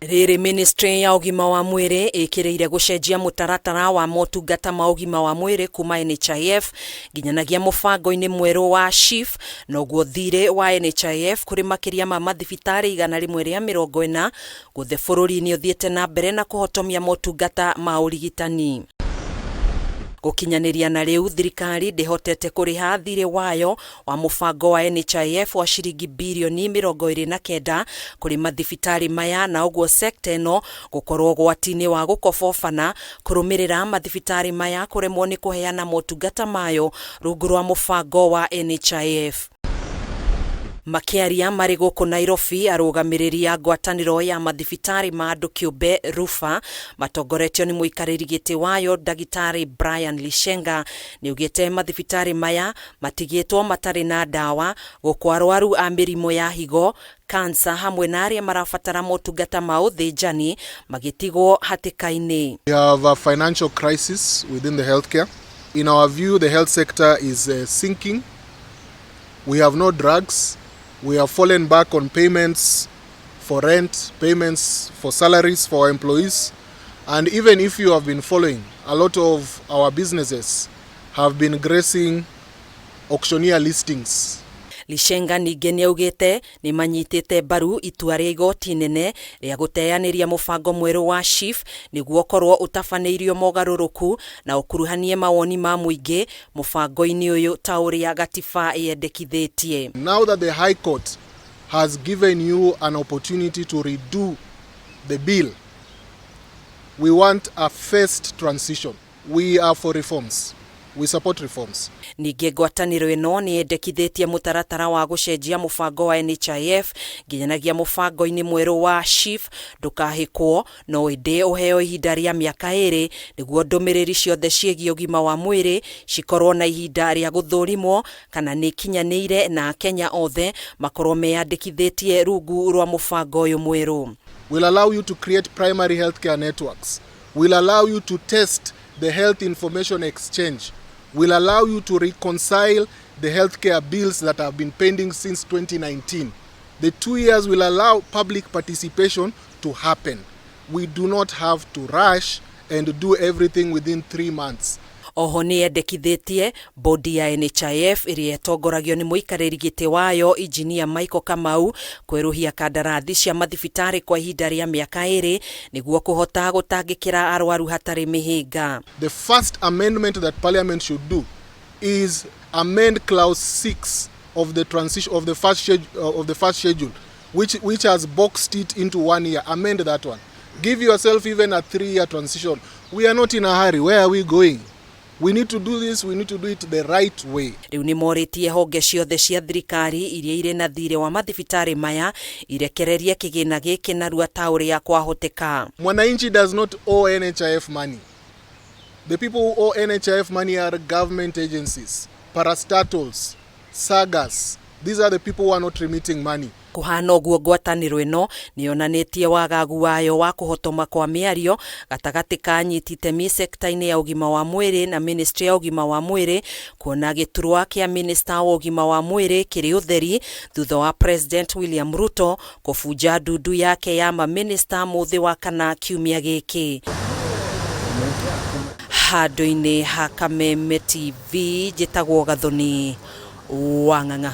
Rĩrĩ ministry ya ũgima wa mwĩrĩ ĩkĩrĩire gũcenjia mũtaratara wa motungata ma ũgima wa mwĩrĩ kuma NHIF nginyanagia mũbango-inĩ mwerũ wa SHIF, noguo thirĩ wa NHIF kũrĩ makĩria ma mathibitarĩ 140 guothe bũrũri-inĩ ũthiĩte na mbere na kũhotomia motungata ma ũrigitani. Gũkinyanĩria na rĩu, thirikari ndĩhotete kũrĩha thirĩ wayo wa mũbango wa NHIF wa ciringi birioni 29 kũrĩ mathibitarĩ maya, na ũguo sekta ĩno gũkorwo ũgwati-inĩ wa gũkobobana kũrũmĩrĩra mathibitarĩ maya kũremwo nĩ kũheana motungata mayo rungu rwa mũbango wa NHIF. Makĩaria marĩ gũkũ Nairobi, arũgamĩrĩri a ngwatanĩro ya mathibitarĩ ma andũ kĩũmbe RUPHA matongoretio nĩ mũikarĩri gĩtĩ wayo Ndagĩtarĩ Brian Lishenga nĩaugĩte mathibitarĩ maya matigĩtwo matarĩ na ndawa gũkũ arwaru a mĩrimũ ya higo, kansa hamwe na arĩa marabatara motungata ma ũthĩnjani magĩtigwo hatĩka-inĩ. We have a financial crisis within the healthcare. In our view, the health sector is sinking. We have no drugs. We have fallen back on payments for rent, payments for salaries for our employees. And even if you have been following, a lot of our businesses have been gracing auctioneer listings. Lishenga ningĩ nĩaugĩte nĩ manyitĩte mbaru itua rĩa igoti inene rĩa gũteanĩria mũbango mwerũ wa SHIF nĩguo ũkorwo ũtabanĩirio mogarũrũku na ũkuruhanie mawoni ma mũingĩ mũbango-inĩ ũyũ ta ũrĩa gatiba yendekithĩtie. Now that the High Court has given you an opportunity to redo the bill, we want a phased transition. We are for reforms. We support reforms. Ningĩ ngwatanĩro ĩno nĩ yendekithĩtie mũtaratara wa gũcenjia mũbango wa NHIF nginyanagia mũbango-inĩ mwerũ wa SHIF ndũkahĩkwo no ĩndĩ ũheo ihinda rĩa mĩaka 2 nĩguo ndũmĩrĩri ciothe ciĩgiĩ ũgima wa mwĩrĩ cikorwo na ihinda rĩa gũthũrimwo kana nĩ ikinyanĩire na Akenya othe makorwo meyandĩkithĩtie rungu rwa mũbango ũyũ mwerũ. Will allow you to create primary healthcare networks. Will allow you to test the health information exchange. Will allow you to reconcile the healthcare bills that have been pending since 2019. The 2 years will allow public participation to happen. We do not have to rush and do everything within 3 months. Oho nĩ yendekithĩtie bodi ya NHIF ĩrĩa ĩtongoragio nĩ mũikarĩri gĩtĩ wayo Injinia Michael Kamau kwerũhia kandarathi cia mathibitarĩ kwa ihinda rĩa mĩaka 2 nĩguo kũhota gũtangĩkĩra arwaru hatarĩ mĩhĩnga. The first amendment that Parliament should do is amend clause 6 of the transition of the first schedule, which has boxed it into one year. Amend that one. Give yourself even a 3-year transition. We are not in a hurry. Where are we going? We need to do this. We need to do it the right way. Rĩu nĩ morĩtie honge ciothe cia thirikari iria irĩ na thirĩ wa mathibitarĩ maya irekererie kĩgĩna gĩkĩ narua ta ũrĩa kwahoteka. Mwananchi does not owe NHIF money. The people who owe NHIF money are government agencies, parastatals, sagas. These are the people who are not remitting money. Kũhana ũguo, ngwatanĩro ĩno nĩ yonanĩtie wagagu wayo wa kũhotoma kwa mĩario gatagatĩ ka anyiti itemi sekta-inĩ ya ũgima wa mwĩrĩ na ministry ya ũgima wa mwĩrĩ, kuona gĩturwa kĩa minista wa ũgima wa mwĩrĩ kĩrĩ ũtheri thutha wa President William Ruto kũbunja ndundu yake ya maminista mũthĩ wa kana kiumia gĩkĩ. Handũ-inĩ ha Kameme TV, njĩtagwo Gathoni Wang'ang'a.